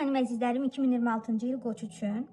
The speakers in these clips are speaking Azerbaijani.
Mənim əzizlərim, 2026-cı il Qoç üçün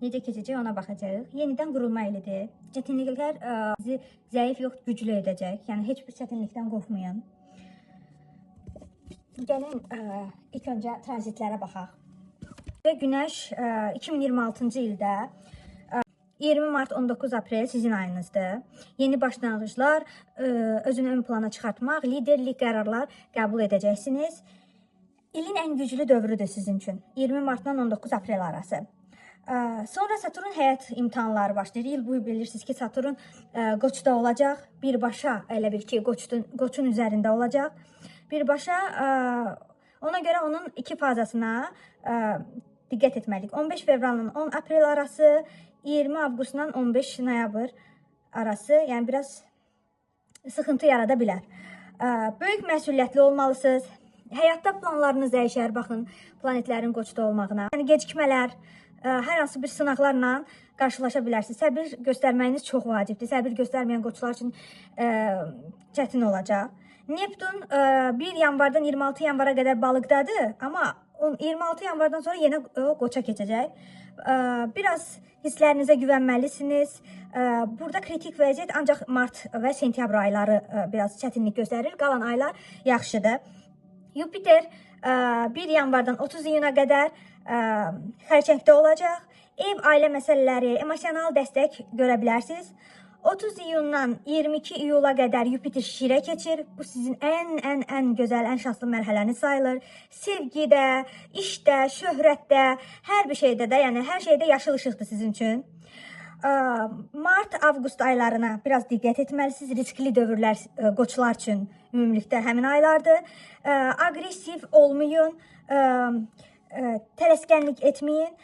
necə keçəcək ona baxacağıq. Yenidən qurulma ilidir. Çətinliklər sizi zəif yox, güclü edəcək. Yəni heç bir çətinlikdən qorxmayın. Gəlin ilk öncə tranzitlərə baxaq. Və Günəş 2026-cı ildə 20 mart 19 aprel sizin ayınızdır. Yeni başlanğıclar, özünü ön plana çıxartmaq, liderlik qərarlar qəbul edəcəksiniz. İlin ən güclü dövrüdür sizin üçün. 20 martdan 19 aprel arası. Sonra Saturn həyat imtahanları başlayır. İl boyu bilirsiniz ki, Saturn Qoçda olacaq. Birbaşa elə bil ki, Qoçun üzərində olacaq. Birbaşa ona görə onun iki fazasına diqqət etməliyik. 15 fevraldan 10 aprel arası, 20 avqustdan 15 noyabr arası, yəni biraz sıxıntı yarada bilər. Böyük məsuliyyətli olmalısınız. Həyatda planlarınız dəyişər, baxın, planetlərin Qoçda olmağına. Yəni gecikmələr, hər hansı bir sınaqlarla qarşılaşa bilərsiniz. Səbir göstərməyiniz çox vacibdir. Səbir göstərməyən qoçlar üçün çətin olacaq. Neptun 1 yanvardan 26 yanvara qədər balıqdadır, amma 26 yanvardan sonra yenə o Qoça keçəcək. Biraz hisslərinizə güvənməlisiniz. Burada kritik vəziyyət ancaq mart və sentyabr ayları biraz çətinlik göstərir. Qalan aylar yaxşıdır. Yupiter 1 yanvardan 30 iyuna qədər xərçəngdə olacaq. Ev, ailə məsələləri, emosional dəstək görə bilərsiniz. 30 iyundan 22 iyula qədər Yupiter şirə keçir. Bu sizin ən gözəl, ən şanslı mərhələniz sayılır. Sevgidə, işdə, şöhrətdə, hər bir şeydə də, yəni hər şeydə yaşıl işıqdır sizin üçün. Mart, avqust aylarına biraz diqqət etməlisiniz. Riskli dövrlər qoçlar üçün ümumilikdə həmin aylardır. Aqressiv olmayın, tələskənlik etməyin.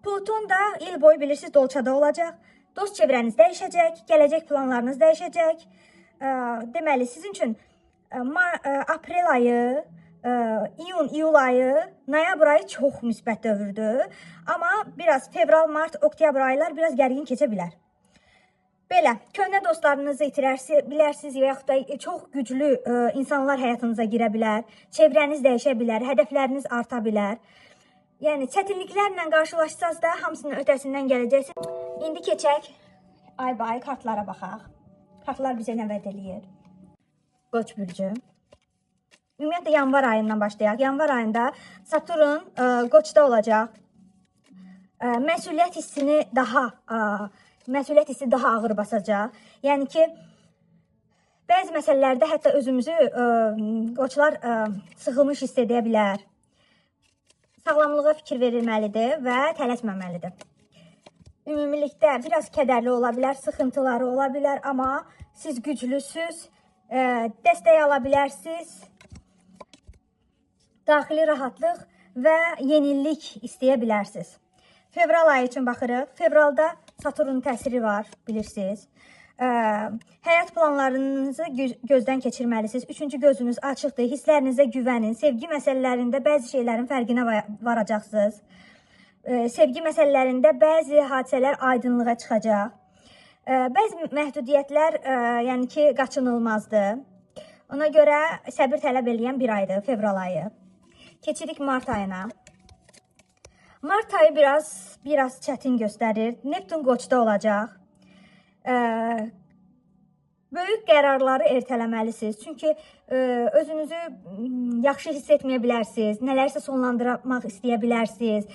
Pluton da il boyu bilirsiniz dolçada olacaq. Dost çevrəniz dəyişəcək, gələcək planlarınız dəyişəcək. Deməli, sizin üçün aprel ayı, iyun, iyul ayı, noyabr ayı çox müsbət dövrdür. Amma biraz fevral, mart, oktyabr aylar biraz gərgin keçə bilər. Belə, köhnə dostlarınızı itirərsiniz, bilərsiniz və yaxud da çox güclü insanlar həyatınıza girə bilər, çevrəniz dəyişə bilər, hədəfləriniz arta bilər. Yəni, çətinliklərlə qarşılaşsanız da hamısının ötəsindən gələcəksiniz. İndi keçək aybaay kartlara baxaq. Kartlar bizə nə vəd eləyir? Qoç bürcü. Ümumiyyətlə, yanvar ayından başlayaq. Yanvar ayında Saturn Qoçda olacaq. Məsuliyyət hissini daha məsuliyyət hissi daha ağır basacaq. Yəni ki, bəzi məsələlərdə hətta özümüzü qoçlar sıxılmış hiss edə bilər. Sağlamlığa fikir verilməlidir və tələsməməlidir. Ümumilikdə biraz kədərli ola bilər, sıxıntıları ola bilər, amma siz güclüsünüz, dəstək ala bilərsiniz. Daxili rahatlıq və yenilik istəyə bilərsiniz. Fevral ayı üçün baxırıq. Fevralda Saturnun təsiri var, bilirsiniz. Həyat planlarınızı gözdən keçirməlisiniz. Üçüncü gözünüz açıqdır. Hisslərinizə güvənin. Sevgi məsələlərində bəzi şeylərin fərqinə varacaqsınız. Sevgi məsələlərində bəzi hadisələr aydınlığa çıxacaq. Bəzi məhdudiyyətlər, yəni ki, qaçınılmazdır. Ona görə səbir tələb eləyən bir aydır, fevral ayı. Keçirik mart ayına. Mart ayı biraz çətin göstərir. Neptun Qoçda olacaq. Böyük qərarları ertələməlisiniz. Çünki özünüzü yaxşı hiss etməyə bilərsiniz. Nələrsə sonlandırmaq istəyə bilərsiniz.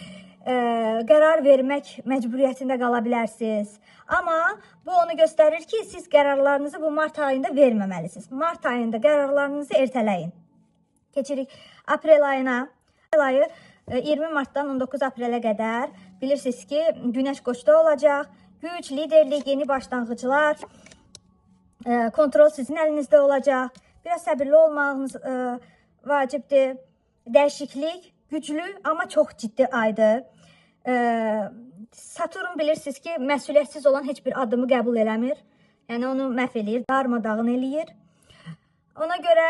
Qərar vermək məcburiyyətində qala bilərsiniz. Amma bu onu göstərir ki, siz qərarlarınızı bu mart ayında verməməlisiniz. Mart ayında qərarlarınızı ertələyin. Keçirik aprel ayına. Aprel ayı 20 martdan 19 aprelə qədər bilirsiniz ki, Günəş Qoçda olacaq. Güc, liderlik, yeni başlanğıclar, kontrol sizin əlinizdə olacaq. Biraz səbirli olmağınız vacibdir. Dəyişiklik güclü, amma çox ciddi aydır. Saturn bilirsiniz ki, məsuliyyətsiz olan heç bir addımı qəbul eləmir. Yəni onu məhv eləyir, darmadağın eləyir. Ona görə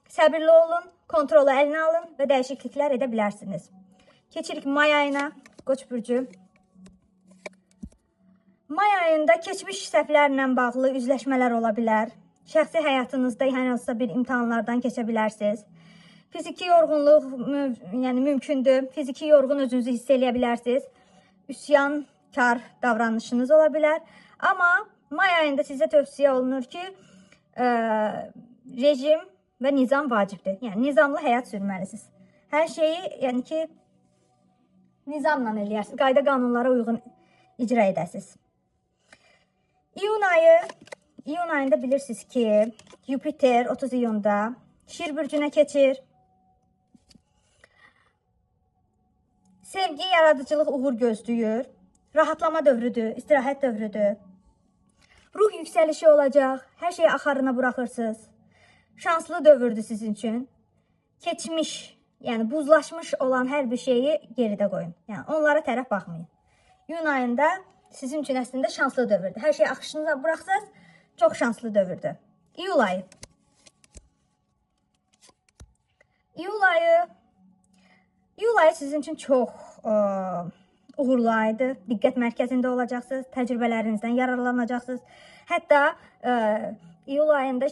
səbirli olun, kontrolu əlinə alın və dəyişikliklər edə bilərsiniz. Keçirik may ayına, Qoç bürcü. May ayında keçmiş səhvlərlə bağlı üzləşmələr ola bilər. Şəxsi həyatınızda hər hansısa bir imtahanlardan keçə bilərsiniz. Fiziki yorğunluq yəni mümkündür. Fiziki yorğun özünüzü hiss eləyə bilərsiniz. Üsyankar davranışınız ola bilər. Amma may ayında sizə tövsiyə olunur ki, rejim və nizam vacibdir. Yəni nizamlı həyat sürməlisiniz. Hər şeyi, yəni ki, nizamla eləyərsiniz. Qayda qanunlara uyğun icra edəsiniz. İyun ayında bilirsiniz ki, Yupiter 30 iyunda Şir bürcünə keçir. Sevgi, yaradıcılıq uğur gözləyir. Rahatlama dövrüdür, istirahət dövrüdür. Ruh yüksəlişi olacaq. Hər şeyi axarına buraxırsınız. Şanslı dövrdür sizin üçün. Keçmiş, yəni buzlaşmış olan hər bir şeyi geridə qoyun. Yəni onlara tərəf baxmayın. İyun ayında sizin üçün əslində şanslı dövrdür. Hər şeyi axışınıza buraxsanız çox şanslı dövrdür. İyul ayı. İyul ayı sizin üçün çox uğurlu aydır. Diqqət mərkəzində olacaqsınız, təcrübələrinizdən yararlanacaqsınız. Hətta iyul ayında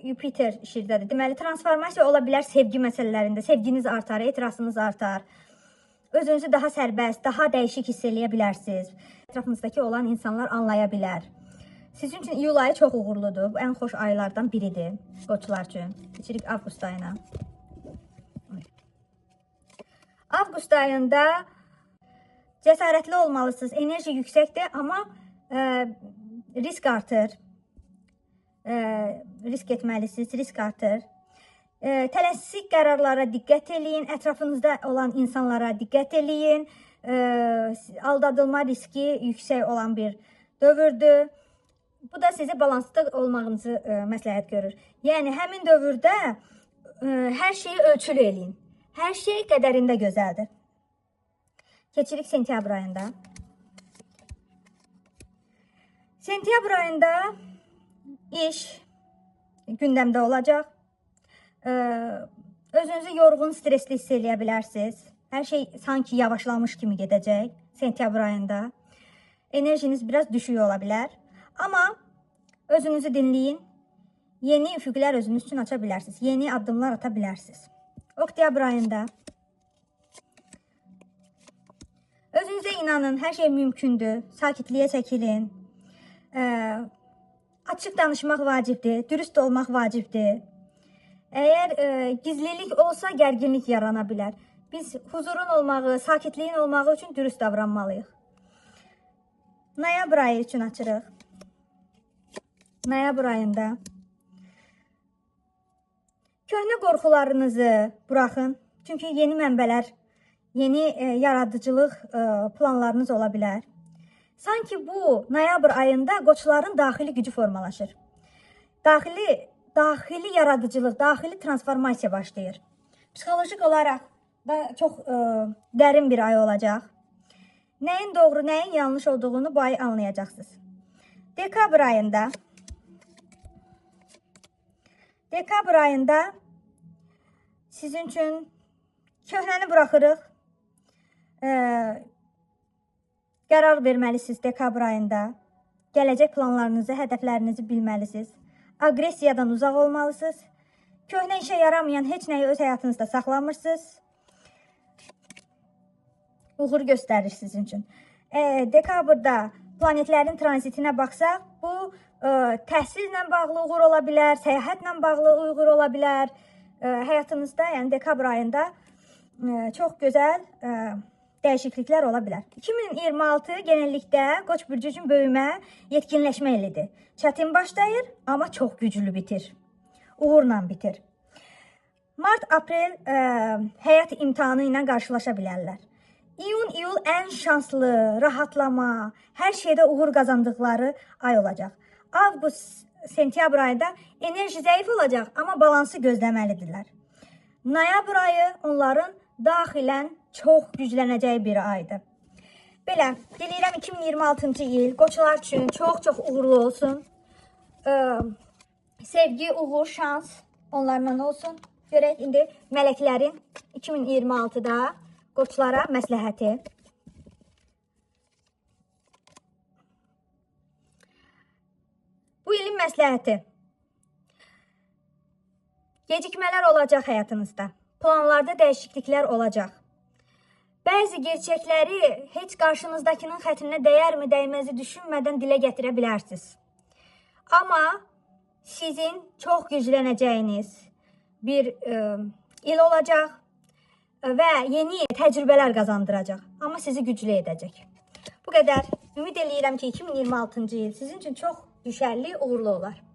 Yupiter şirdədir. Deməli, transformasiya ola bilər sevgi məsələlərində. Sevginiz artar, etirazınız artar. Özünüzü daha sərbəst, daha dəyişik hiss eləyə bilərsiniz. Ətrafınızdakı olan insanlar anlaya bilər. Sizin üçün iyul ayı çox uğurludur. Bu ən xoş aylardan biridir qoçlar üçün. Keçirik avqust ayına. Avqust ayında cəsarətli olmalısınız. Enerji yüksəkdir, amma risk artır. Risk etməlisiniz, risk artır. Tələsik qərarlara diqqət eləyin. Ətrafınızda olan insanlara diqqət eləyin. Aldadılma riski yüksək olan bir dövrdür. Bu da sizi balansda olmağınızı məsləhət görür. Yəni, həmin dövrdə hər şeyi ölçülü eləyin. Hər şey qədərində gözəldir. Keçirik sentyabr ayında. Sentyabr ayında iş gündəmdə olacaq. Özünüzü yorğun, stresli hiss eləyə bilərsiniz. Hər şey sanki yavaşlamış kimi gedəcək sentyabr ayında. Enerjiniz biraz düşük ola bilər. Amma özünüzü dinləyin. Yeni üfüqlər özünüz üçün aça bilərsiniz. Yeni addımlar ata bilərsiniz. Oktyabr ayında özünüzə inanın, hər şey mümkündür. Sakitliyə çəkilin. Açıq danışmaq vacibdir, dürüst olmaq vacibdir. Əgər gizlilik olsa, gərginlik yarana bilər. Biz huzurun olmağı, sakitliyin olmağı üçün dürüst davranmalıyıq. Noyabr ayı üçün açırıq. Noyabr ayında köhnə qorxularınızı buraxın. Çünki yeni mənbələr, yeni yaradıcılıq planlarınız ola bilər. Sanki bu noyabr ayında qoçların daxili gücü formalaşır. Daxili yaradıcılıq, daxili transformasiya başlayır. Psixolojik olaraq da çox dərin bir ay olacaq. Nəyin doğru, nəyin yanlış olduğunu bu ay anlayacaqsınız. Dekabr ayında sizin üçün köhnəni buraxırıq. Qərar verməlisiniz dekabr ayında. Gələcək planlarınızı, hədəflərinizi bilməlisiniz. Aqressiyadan uzaq olmalısınız. Köhnə işə yaramayan heç nəyi öz həyatınızda saxlamırsınız. Uğur göstərir sizin üçün. Dekabrda planetlərin transitinə baxsaq, bu təhsillə bağlı uğur ola bilər, səyahətlə bağlı uğur ola bilər. Həyatınızda, yəni dekabr ayında çox gözəl dəyişikliklər ola bilər. 2026 genellikdə Qoç bürcü üçün böyümə, yetkinləşmə ilidir. Çətin başlayır, amma çox güclü bitir. Uğurla bitir. Mart-aprel həyat imtahanı ilə qarşılaşa bilərlər. İyun-iyul ən şanslı, rahatlama, hər şeydə uğur qazandıqları ay olacaq. Avqust, sentyabr ayında enerji zəif olacaq, amma balansı gözləməlidirlər. Noyabr ayı onların daxilən çox güclənəcəyi bir aydır. Belə, diləyirəm 2026-cı il qoçlar üçün çox-çox uğurlu olsun. Sevgi, uğur, şans onlarla olsun. Görək indi mələklərin 2026-da qoçlara məsləhəti. Bu ilin məsləhəti. Gecikmələr olacaq həyatınızda. Planlarda dəyişikliklər olacaq. Bəzi gerçəkləri heç qarşınızdakının xətrinə dəyərmi, dəyməzi düşünmədən dilə gətirə bilərsiniz. Amma sizin çox güclənəcəyiniz bir il olacaq və yeni təcrübələr qazandıracaq. Amma sizi güclü edəcək. Bu qədər. Ümid eləyirəm ki, 2026-cı il sizin üçün çox düşərli, uğurlu olar.